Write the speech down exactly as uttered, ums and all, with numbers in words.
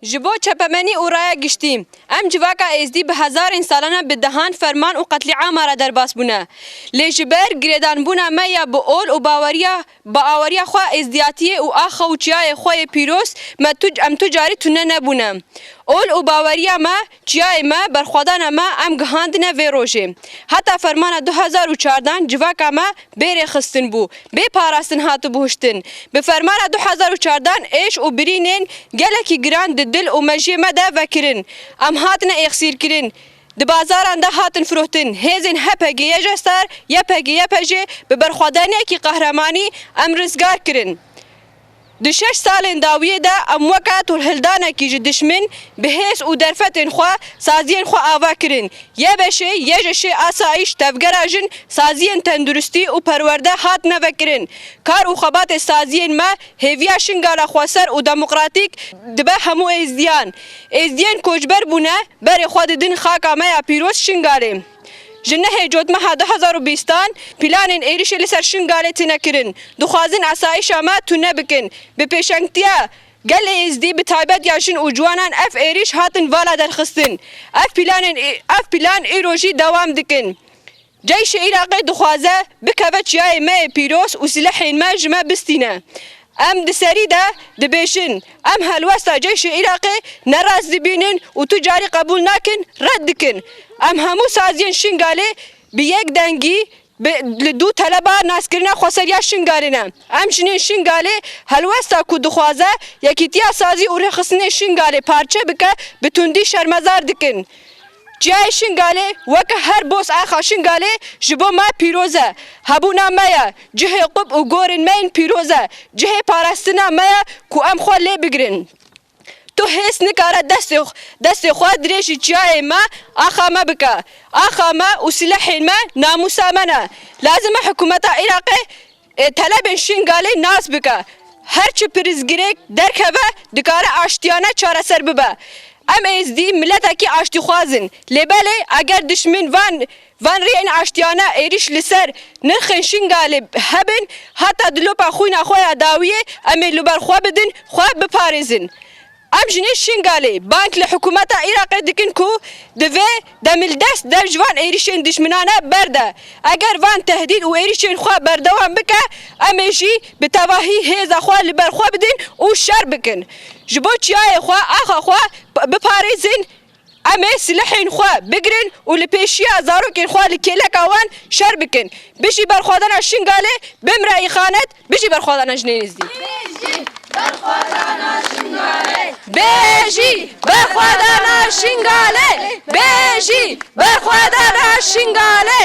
Ji bo çepemenî û raya giştî, em civaka êzdî bi hezarên salan e bi dehan ferman û qetlîama re derbas bûne. Lê ji ber girêdanbûna me ya bi ol û baweriya, bi aweriya xwe êzdiyatiyê û axa û çiyayê xwe yê pîroz me tu, em tu carî tune nebûne. Ol û baweriya me, çiyayê me, berxwedana me em gihandine vê rojê. Heta fermana du hezar û çardan civaka me bê rêxistin bû, bê parastin hatibû hiştin. Bi fermana du hezar û çardan êş û birînên gelekî giran di dil û mejiyê me de vekirin. Em hatine êxsîrkirin. Di bazaran de hatin firotin. Hêzên H P G Y J star, Y P G Y P J bi berxwedaniyekî qehremanî em rizgar kirin. Di şeş salên dawiyê de em weke tolhildanekî ji dişmin bi hêz û derfetên xwe saziyên xwe ava kirin. Y B Ş, Y J Ş, Asayîş, Tevgera Jin, saziyên tenduristî û perwerde hatine vekirin. Kar û xebatê saziyên me hêviya Şingala xweser û demokratîk dibe hemû êzdiyan. Êzdiyên koçber bûne, berê xwe didin xaka me ya pîroz Şingalê. Ji nehê Cotmeha du hezar û bîstan planên êrişê li ser Şingalê tine kirin. Dixwazin asayişa me tune bikin. Bi pêşengtiya gelê êzdî, bi taybet ya jin û ciwanan ev êriş hatin vala derxistin. Ev planên, ev plan îro jî dewam dikin. Ceyşê Iraqê dixwaze bikeve çiyayê me yê pîroz û silehên me ji me bistîne. Em di serî de dibêjin, em helwesta Ceyşê Iraqê nerast dibînin û tu carî qebûl nakin, red dikin. Em hemû saziyên Şingalê bi yek dengî bi, li dû teleba naskirina xweseriya Şingalê ne. Em jinên Şingalê helwesta ku dixwaze yekîtiya sazî û rêxistinê Şingalê parçe bike, bi tundî şermezar dikin. Çiyayê Şingalê weke her boz axa Şingalê ji bo me pîroz e. Hebûna me ye, cihê qub û gorên me yên pîroz e, cihê parastina me ye ku em xwe lê bigirin. Tu hêz nikare destê, destê xwe dirêjî çiyayê me, axa me bike. Axa me û silehên me namûsa me ne. Lazim e hikûmeta Iraqê, e, telebên Şingalê nas bike. Her çi pirsgirêk derkeve, dikare aştiyane çareser bibe. Em êzdî miletekî aştîxwaz in. Lê belê eger dişmin van, van riyên aştiyane êrîş li ser nirxên Şingalê hebin, heta dilopa xwîna xwe ya dawiyê em ê li ber xwe bidin, xwe biparêzin. Em jinê Şingalê bang li hikûmeta Iraqê dikin ku divê demildest dev ji van êrişên dijminane berde. Eger van tehdîd û êrişên xwe berdewam bike, em ê jî bi tevahî hêza xwe li ber xwe bidin û şer bikin. Ji bo çiyayê xwe, axa xwe p-, biparêzin, em ê silehên xwe bigirin û li pêşiya zarokên xwe li kêleka wan şer bikin. Bijî berxwedana Şingalê, bimre îxanet, bijî berxwedana jinên êzdî. Bijî berxwedana Şingalê! Bijî berxwedana Şingalê!